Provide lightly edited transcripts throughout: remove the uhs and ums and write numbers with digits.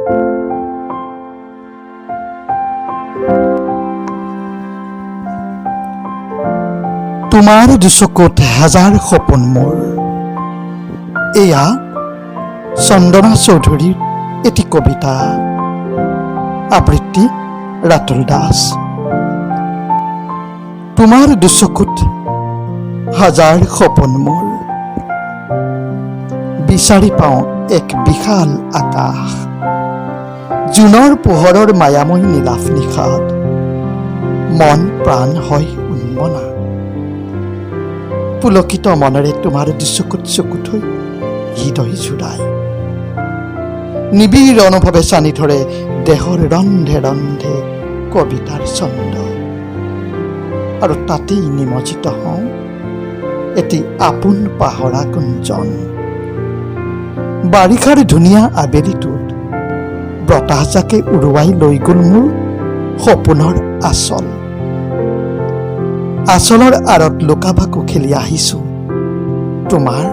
তোমাৰ দুচকুত হাজাৰ সপোন মোৰ। এয়া চন্দনা চৌধুৰীৰ এটি কবিতা। আবৃত্তি ৰাতুল দাস। তোমাৰ দুচকুত হাজাৰ সপোন মোৰ। বিচাৰি পাওঁ এক বিশাল আকাশ, জোনৰ পোহৰৰ মায়াময় নীলাভ নিশাত মন প্ৰাণ হয় উন্মনা। পুলকিত মনেৰে তোমাৰ দুচকুত চকু থৈ হৃদয় জোৰাই নিবিড় অনুভৱে চানি ধৰে দেহৰ ৰন্ধে ৰন্ধে কবিতাৰ ছন্দ আৰু তাতেই নিমজ্জিত হওঁ এটি আপোন পাহৰা গুঞ্জন। বাৰিষাৰ ধুনীয়া আবেলিটোত বতাহজাকে উৰুৱাই লৈ গ'ল মোৰ সপোনৰ আঁচল। আঁচলৰ আঁৰত লুকাভাকু খেলি আহিছো তোমাৰ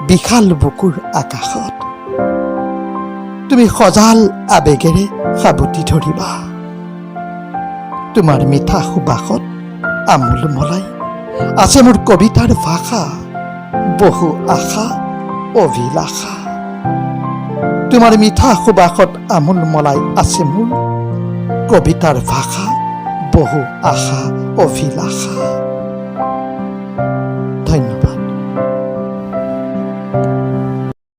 বিশাল বুকুৰ আকাশত। তুমি সজাল আবেগেৰে সাৱটি ধৰিবা। তোমাৰ মিঠা সুবাসত আমোল মলাই আছে মোৰ কবিতাৰ ভাষা, বহু আশা অভিলাষা। তোমাৰ মিঠা সুবাসত আমোল মলাই আছে মোৰ কবিতাৰ ভাষা, বহু আশা অভিলাষা।